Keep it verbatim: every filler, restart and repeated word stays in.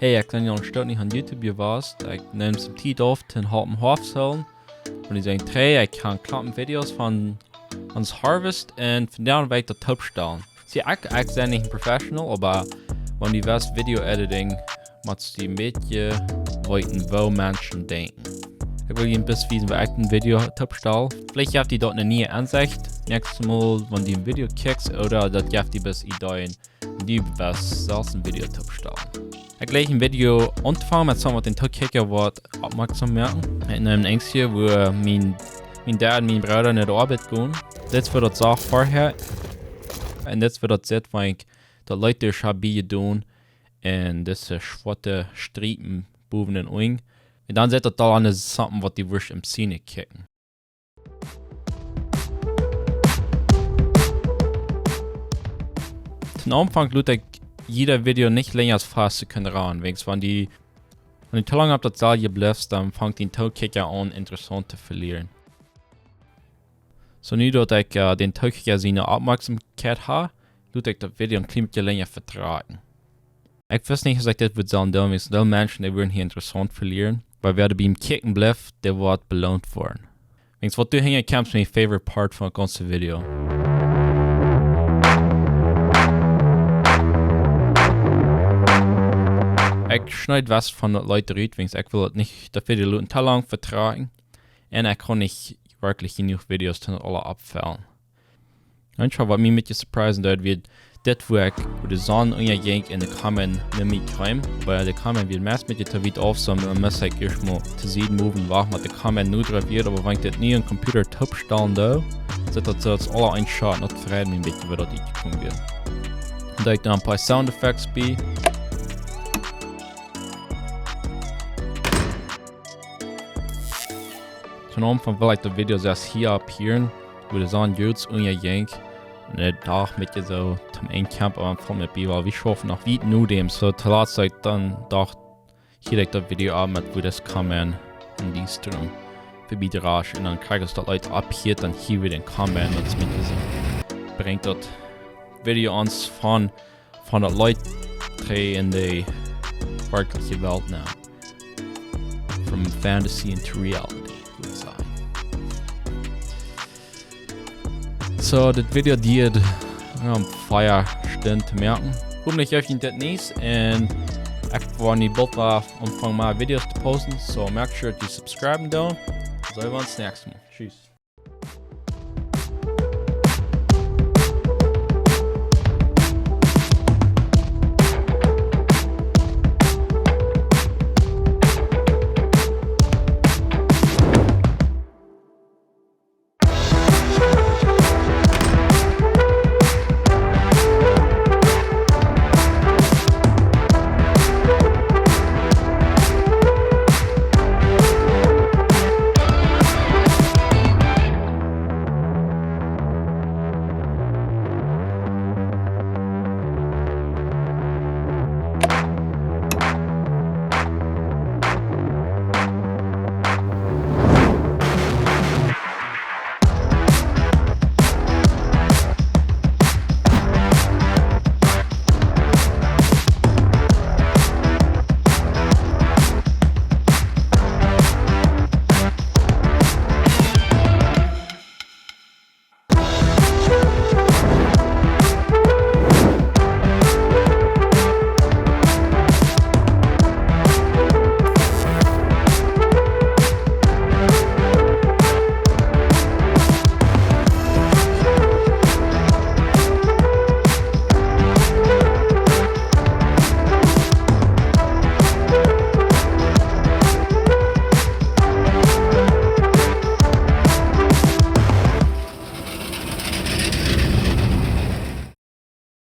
Hey, ekj sie nu een Stoot nich aun YouTube jewast. Ekj neem some Tiet auf toom Hopen Hoafst hoolen. Un ekj sie trigj, ekj hab Klompen Videos von ons Harvest un vondoag well ekj daut toopstalen. See, ekj, ekj sie nich een Professional, oba wan du west Video Editing, motst du een bät weeten, woo Menschen denkjen. Ekj well junt bloos wiesen, woo ekj een Video toopstal. Veleicht jeft die daut eene niee Aunsecht näakjstet Mol, wan du een Video kjikjst, ooda daut jeft die bloos Ideeen, du west selfst een Video toopstalen. Ekj jleich een Video auntofangen met waut waut dän Tookjikja woat oppmoaksom moaken. Ekj neem een Enjstje, wua mien, mien Dad un mien Brooda no de Oabeit gonen. Dit es waut daut sach verhäa. Un dit es waut daut sitt, wan ekj daut Licht doa hab bie jedonen. Un dise schwoate Striepen bowen dän Uagen. Un dan sitt daut aul aun something waut du wurscht em Cine kjikjen. Toom Aunfank lot ekj jieda Video nich lenja aus fief Sekunden gonen, wäajens wan du, wan du too lang opp daut selwje bliffst, dan fangt dän Tookjikja aun, interessaunt to velieren. Soo nu daut ekj, äh, dän Tookjikja siene Oppmoakjsomkjeit hab, lot ekj daut Video een kjlien bät lenja vetrajchten. Ekj wist nich, aus ekj dit wudd sellen doonen, wäajens dee Menschen, dee wudden hia interessaunt velieren. Oba wäa doa biem Kjikjen blift, dee woat beloont woaren. Wäajens waut du hinja kjemst, es mien favorite part von daut gaunze Video. Ekj schneed waut von daut Licht rut, wäajens ekj well daut nich, daut Video loten too lang vetrajchten. Un ekj kaun nich werkjlich jenuach Videos toom aules oppfellen. Eent waut mie een bät surprisen deed, wia dit, wua ekj, wua de Sonn unjajinkj un de Kamera no mie kjeem. Oba de Kamera wia meist een bät too wiet auf, soo dan must ekj ieescht mol tosied moven, wachten bat de Kamera noda wia, oba wan ekj dit nu aum Computer toopstalen doo, sitt daut soo aus aula een Shot, un daut freit mie een bät, woo daut utjekomen wia. Dan doo ekj dan een poa Sound Effects bie. Toom Aunfank well ekj daut Video soo aus hia opphieren, wua de Sonn jrods unjajinkj. Un de Dach een bät soo toom Enj kjemt, oba dan felt mie bie, wiels wie schaufen noch wiet no däm. Soo, toolatst ekj dan docht, hia ekj daut Video opp met wua daut Kamera en dee Stroom verbie rascht. Un dan kjrieech ekj daut Licht opp hia, dan hia wada dän Kamera, daut es een bät soo. Brinjt daut Video ons von von daut Licht trigj en de werkjliche Welt nu. From fantasy into reality, would I say. Soo, dit Video diad, ähm, fief Stunden to moaken. Hopentlich jeft junt dit nich. Un ekj woa nu boolt wada aunfangen mea Videos to posten. So make sure to subscribe and down. Seen wie ons näakjstet Mol. Tschüss.